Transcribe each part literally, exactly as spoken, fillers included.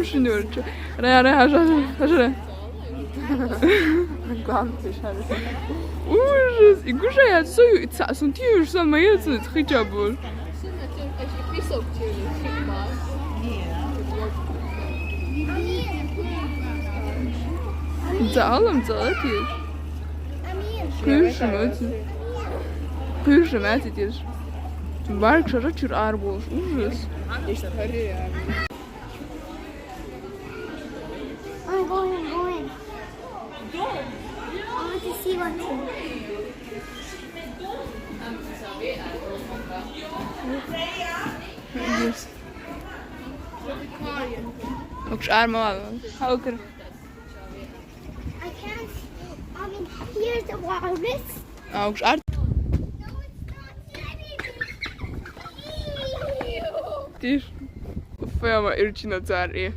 Шинюрчу. Ре, ре, хажа, хажа, хажа. Главное, ты шаришь. Ужас. И гуша я сую, и ца, сун тиюш сан моя ца, хича бур. Ца алам, ца атиш. Кышым эти. Кышым эти тиш. Барк шара чур ар болш. Ужас. I'm going, I'm going. I want to see what. Yes. Okş arma var. Ha, okey. I can't. I mean, here's the walrus. Okş ar. No, it's not. Tieši. Uffa, jau man ir čina cārī.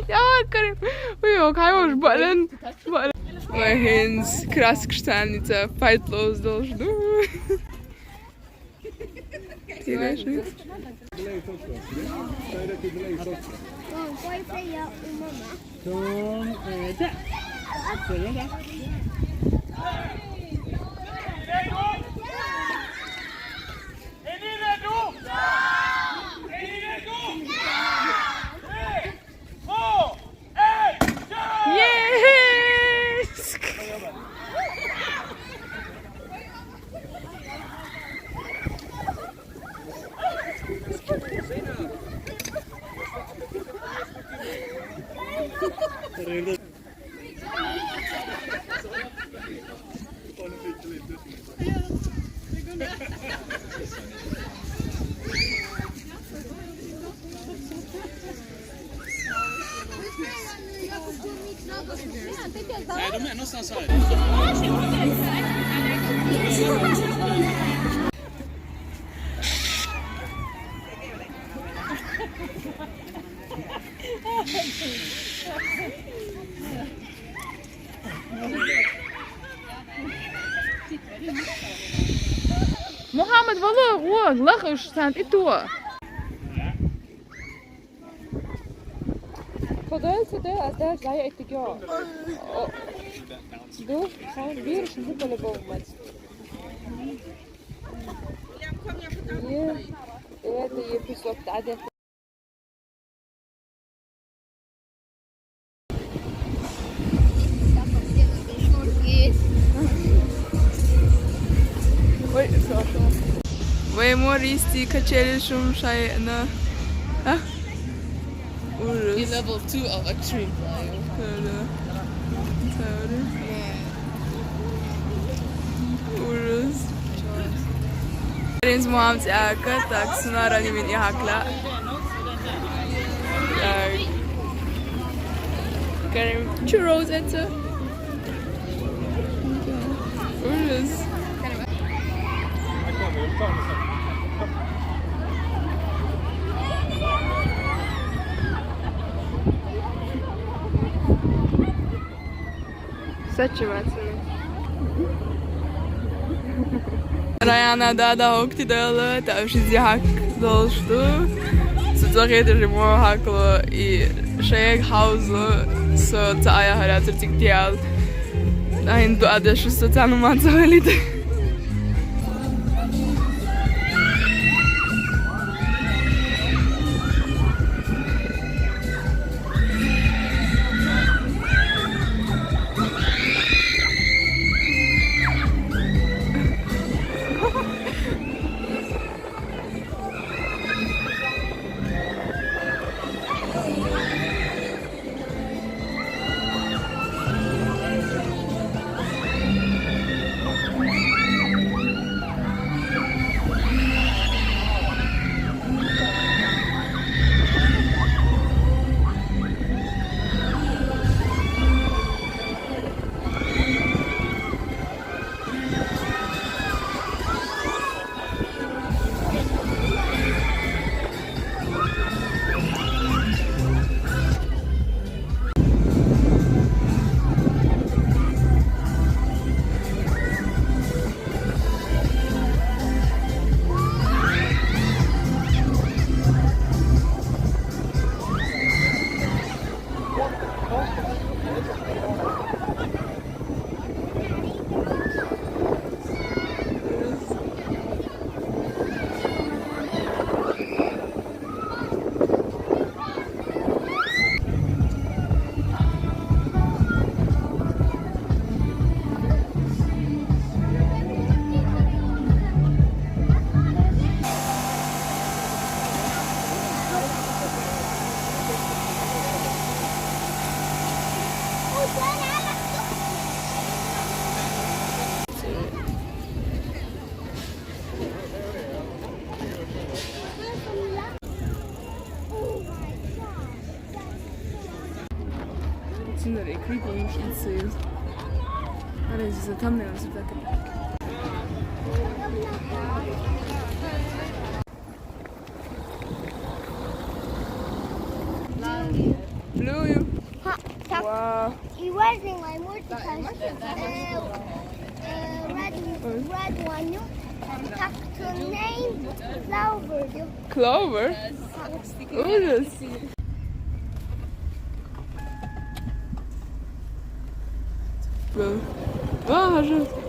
Jā, Karim. Ui, jau kā jau balen. Balen. Vai hins krask štānica, fight los dolždu. Tieši. Tom, eh, da. Atceru, da. Yes! Мухаммад, вало, гъо, лахаш сан иту. Подойся, да, а дальше я это. Ду, хан, вирус, ну, по-любому, мать. Е, это е песок, да, да. Ой, хорошо. Вай мор исти качели шум шай на. А? Ужас. Level two of extreme flying. Тара. Тара. Ужас. Ринз мамц яка, так, сунара ни мин яхакла. Так. Карим, чё роза это? Ужас. Сачиваться. Раяна дада хокти дала, та шизи хак долшту. Су цохе де жимо хакло и шег хаузло, со ца ая харя цуртик тиал. Айн ду адешу со ца нуман цохелит. Scenery, creepy, mušnici. Are, za thumbnail su tako. Blue. Ha, tak. Wow. I ważne, moje murty, tak. E, e, red, red one, jo. Tak to name Clover, jo. Clover? Užas. Važno.